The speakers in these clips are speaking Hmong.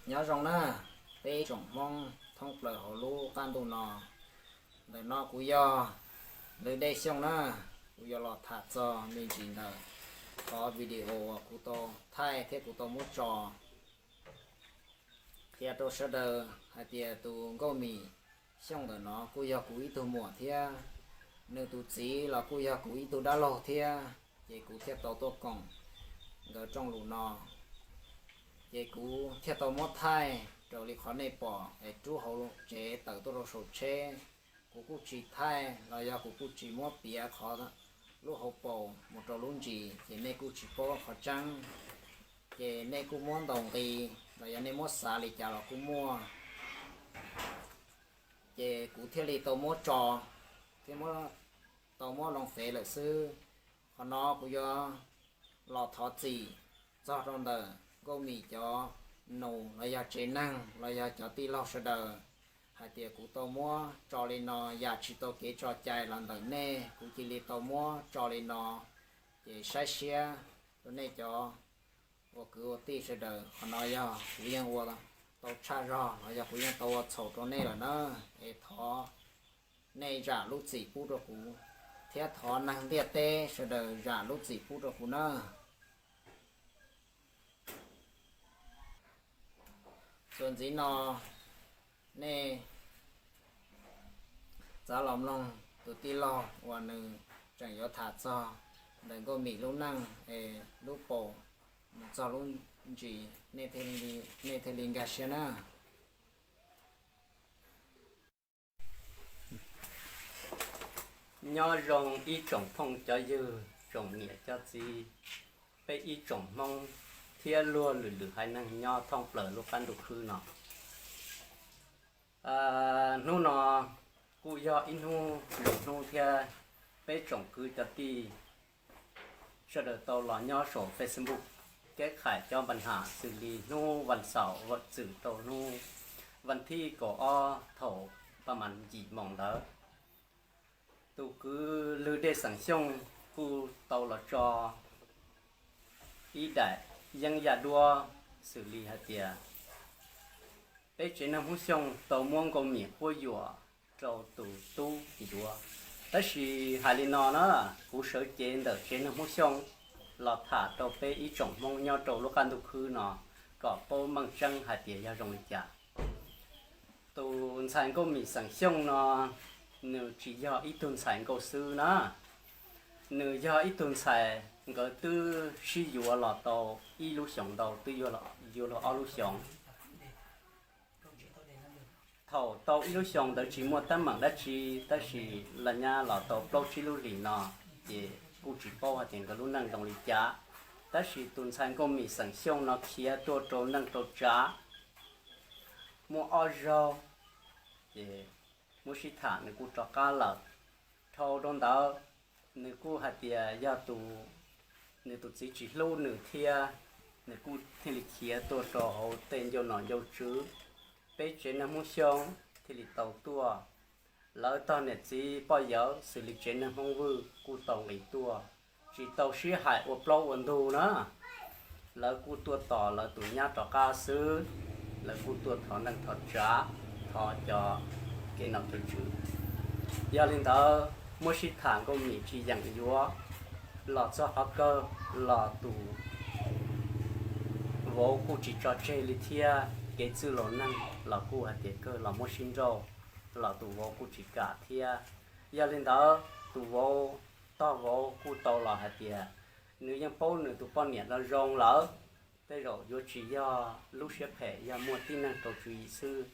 Nyob zoo na, peb tsoom Hmoob thoob plaws hauv lub qab ntuj no. Ntawm no kuv yog Lwm Dej Xyooj na, kuv yuav los tham txog me ntsis ntawm qhov video uas kuv tau thaij thiab kuv tau muab tso qhia rau sawv daws hais tias tus Nkauj Mim Xyooj ntawm no kuj yog kuv ib tug muam thiab, nws tus txiv los kuj yog kuv ib tug dab laug thiab, ces kuv thiaj tau tuaj koom nkawd rooj lus no. Ces kuv thiaj tau muab thaij raws li qhov nej pom es rub hauv tsev tawm tuaj rau saum tsheb. Kuv kuj tsis thaij los yog kuv kuj tsis muab piav qhov lub hauv paus mus rau lub ntsis, ces nej kuj tsis paub qhov tseeb. Ces nej kuj muab ntaus nqi los yog nej muab xav li cas los kuj muaj. Ces kuv thiaj li tau muab tso, thiab tau muab loo fev lawm xwb. Qhov no kuv yuav los thov txim txog rau ntawm Nkauj Mim cov nus los yog tsev neeg los yog cov tij laug sawv daws, hais tias kuv tau muab tso li no yam tsis tau kev tso cai los ntawm nej, kuv cia li tau muab tso li no, ces saib siab rau nej cov ua kwv ua tij sawv daws. Qhov no yog kuv yeej ua tau tshaj zog los yog kuv yeej tau ua txhaum rau nej lawm na, es thov nej zam lub txim pub rau kuv, thiab thov neeg ntiaj teb sawv daws zam lub txim pub rau kuv na. Txuas ntxiv no nej txav los mloog tus tij laug uas nws tseem yuav tham txog ntawm Nkauj Mim lub neej es lub paus mus txog lub ntsis, nej thiaj li nkag siab na. Nyob zoo ib tsoom phooj cov ywg, tsoom niam cov txiv, peb ib tsoom Hmoob thiab luag lwm lwm haiv neeg nyob thoob plaws lub qab ntuj khwb no. Hnub no kuj yog ib hnub zoo hnub thiab, peb tsoom kwv cov tij sawv daws tau los nyob saum Facebook keb qhais cov npa nham xws li hnub vas xaum vam txwm rau hnub vas thib kaum ob thaum paj mas yim moos ntawd. Tus kwv Lwm Dej Xeem Xyooj kuj tau los tso ib daim yeeb yaj duab xws li hais tias peb tsev neeg Hmoob Xyooj tau muab Nkauj Mim quab yuam rau tus tub ncuav. Tab sis hais li no na, kuv sawv cev ntawm tsev neeg Hmoob Xyooj los tham rau peb ib tsoom Hmoob nyob rau lub qab ntuj khwb no kom paub meej tseeb hais tias yog zoo li cas. Tus ntxhais Nkauj Mim Xeem Xyooj no, nws tsis yog ib tug ntxhais nkauj xwb na, nws yog ib tug ntxhais nkawd twb sib yuav los tau ib lub xyoos ntau, twb yuav luag ob lub xyoos. Thaum tau ib lub xyoos ntawd tsis muaj teeb meem dab tsi, tab sis los nyab los tau plaub tsib lub hlis no, ces kuj tsis paub hais tias nkawd lub neej zoo li cas. Tab sis tus ntxhais Nkauj Mim Xeem Xyooj no khiav tuaj rau neej rau tsav muaj ob zaug, ces muab sib tham nws kuj rov qab lawm. Dhau rau ntawd, nws kuj hais tias yog tus, nws tus txiv tsis hlub nws thiab, nws kuj thiaj li khiav tuaj rau hauv tej ncauj nom ncauj tswv, peb tsev neeg Hmoob Xyooj thiaj li tau tuaj. Lawv tog niam txiv poj yawm xws li tsev neeg Hmoob Vwj kuj tau nqis tuaj, tsis tau sib hais ua plaub ua ntug na. Lawv kuj tuaj tos lawv tus nyab rov qab xwb, lawv kuj tuaj thov neej thov tsav, thov cov kev nom kev tswv. Yog li ntawd, muab sib tham Nkauj Mim tsis yeem yuav, los txog qhov kawg los tus vauv kuj tsis tso tseg li thiab, kev txwj laus neeg los kuj hais tias kawg los muab sib nrauj, los tus vauv kuj tsis kam thiab. Yog li ntawd, tus vauv, tog vauv kuj tau los hais tias nws yeej paub nws tus poj niam no zoo lawm, tej zaum yuav tsis yog lub siab phem, yog muaj tib neeg rau tswv yim xwb.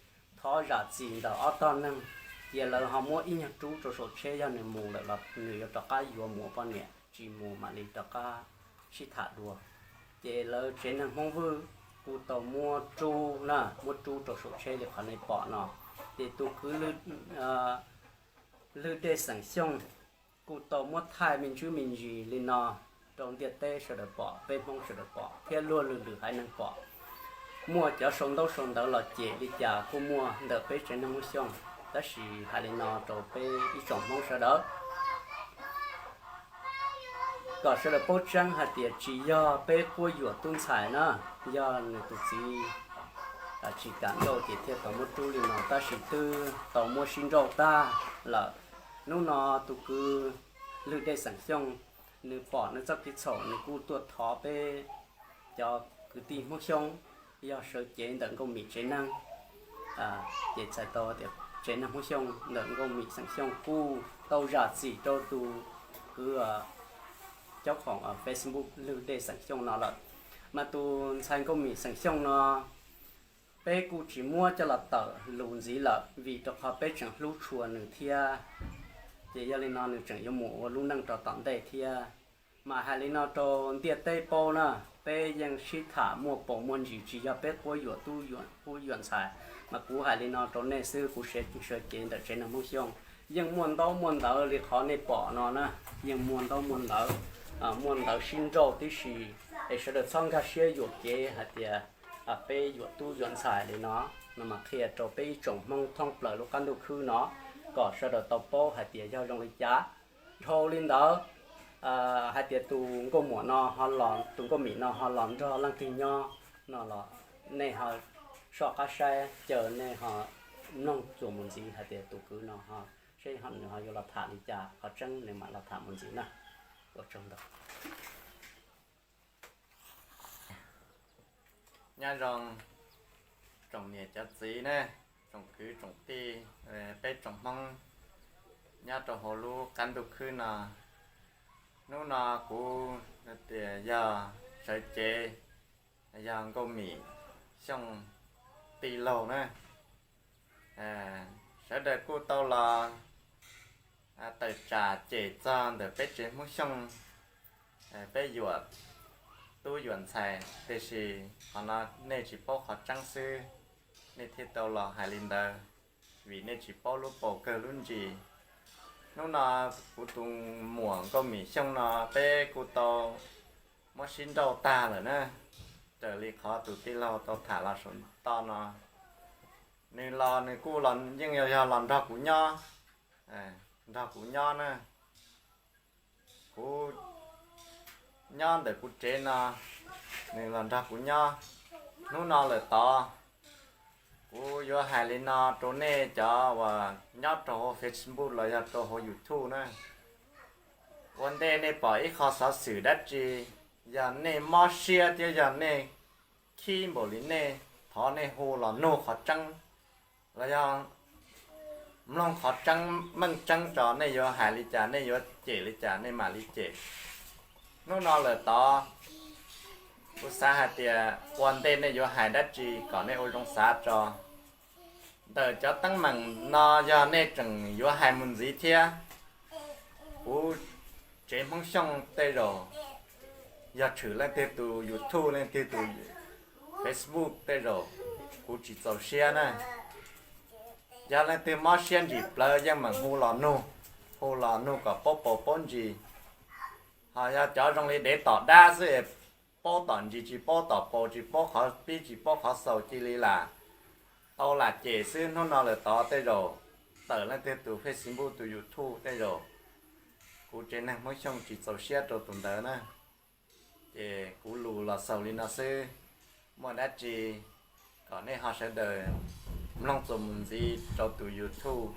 Thov zam txim ntawm ob tog neeg, cia lawv ho muab ib nyuag rub rau saum tsheb, yog nws mus lawm los nws yuav rov qab yuav mus ua poj niam, tsis mus mam li rov qab sib tham dua. Ces lawv tsev neeg Hmoob Vwj kuj tau muab rub na, muab rub rau saum tsheb li qhov nej pom no. Ces tus kwv Lwm Dej Xeem Xyooj kuj tau muab thaij me ntsis me ntsis li no rau ntiaj teb sawv daws pom, peb Hmoob sawv daws pom thiab luag lwm lwm haiv neeg pom. Muaj cov sau ntaub sau ntawv los cem li cas kuj muaj ntawm peb tsev neeg Hmoob Xyooj, tab sis hais li no rau peb ib tsoom Hmoob sawv daws kom sawv daws paub tseeb hais tias tsis yog peb quab yuam tub ntxhais na, yog nws tus txiv tsis kam nkauj ces thiaj tau muab rub li no, tab sis twb tau muab sib nrauj tag lawm. Hnub no tus kwv Lwg Dej xeem Xyooj, nws pom nws txoj kev txhaum, nws kuj tuaj thov peb cov kwv tij Hmoob Xyooj, yog sawv cev ntawm Nkauj Mim tsev neeg, ces txhais tau tias tsev neeg Hmoob Xyooj ntawm Nkauj Mim xeem Xyooj kuj tau zam txim rau tus kwv caub khoom Facebook Lwg Dej xeem Xyooj no lawm. Mas tus ntxhais Nkauj Mim xeem Xyooj no, peb kuj tsis muab coj los tawm lus ntxiv lawm, vim rau qhov peb tseem hlub tshua nws thiab. Ces yog li no nws tseem yuav mus ua lub neej rau tom ntej thiab. Mas hais li no rau ntiaj teb paub na, peb yeej sib tham muaj paus muaj ntsis, tsis yog peb quab yuam tub quab yuam ntxhais. Mas kuv hais li no rau nej xwb, kuv sawv cev ntawm tsev neeg Hmoob Xyooj, yeej muaj ntaub muaj ntawv li qhov nej pom no na, yeej muaj ntaub muaj ntawv, muaj ntawv sib nrauj tib si. Es sawv daws txhob nkag siab yuam kev hais tias peb yuam tub yuam ntxhais li no. No mas qhia rau peb ib tsoom Hmoob thoob plaws lub qab ntuj khwb no, kom sawv daws tau paub hais tias yog zoo li cas. Dhau li ntawd, hais tias tus nkauj muam no, tus Nkauj Mim no ho los nrog leej twg nyob no los, nej ho soj qab saib, caw nej ho mloog txuas mus ntxiv hais tias tus kwv no ho, seb nws ho yuav los tham li cas, qhov tseeb nws mam los tham mus ntxiv na. Ua tsaug ntau. Nyob zoo tsoom niam cov txiv ne, tsoom kwv tsoom tij, peb tsoom Hmoob nyob rau hauv lub qab ntuj khwb no. Hnub no kuv tias yog sawv cev, yog Nkauj Mim Xyooj tij laug na. Sawv daws kuj tau los tawm tsam cem txog ntawm peb tsev Hmoob Xyooj, peb yuam tub yuam ntxhais, tiam sis qhov no nej tsis paub qhov tseeb xwb, nej thiaj tau los hais li ntawd, vim nej tsis paub lub paus kawg lub ntsis. Hnub no kuv tus muam Nkauj Mim Xyooj no peb kuj tau muab sib nrauj tag lawm na, raws li qhov tus tij laug tau tham los saum toj no. Nws los nws kuj yeej yog los nrog kuv nyob, nrog kuv nyob na. Kuv nyob ntawm kuv tsev no, nws los nrog kuv nyob. Hnub no lawm tod, kuv yuav hais li no rau nej cov uas nyob rau hauv Facebook los yog rau hauv YouTube na. Ua ntej nej pom ib qho xov xwm dab tsi, yog nej mob siab thiab yog nej khib npaum li nej, thov nej hu los nug qhov tseeb, los yog mloog qhov tseeb meej tseeb tso, nej yuav hais li cas, nej yuav cem li cas nej mam li cem. Hnub no lawm tod, kuv xav hais tias ua ntej nej yuav hais dab tsi kom nej ua zoo xav tso. Ntawm cov teeb meem no yog nej tseem yuav hais mus ntxiv thiab, kuv tsev Hmoob Xyooj tej zaum yog tshwm leej twg tus YouTube, leej twg tus Facebook tej zaum kuv tsis txaus siab na. Yog leej twg mob siab ntsim plawv yeej meem hu los nug, hu los nug kom paub paus paub ntsis. Ho yog cov zoo li dev tom dab xwb, paub tom ntsis tsis paub tom paus, tsis paub qhov pib tsis paub qhov xaus cia li lam tau lam cem xwb. Hnub no lawm tod tej zaum tawm leej twg tus Facebook tus YouTube tej zaum kuv tsev neeg Hmoob Xyooj tsis txaus siab rau tus ntawd na. Ces kuv lus los xaus li no xwb, muaj dab tsi kom nej ho sawv daws mloog txuas mus ntxiv rau tus YouTube.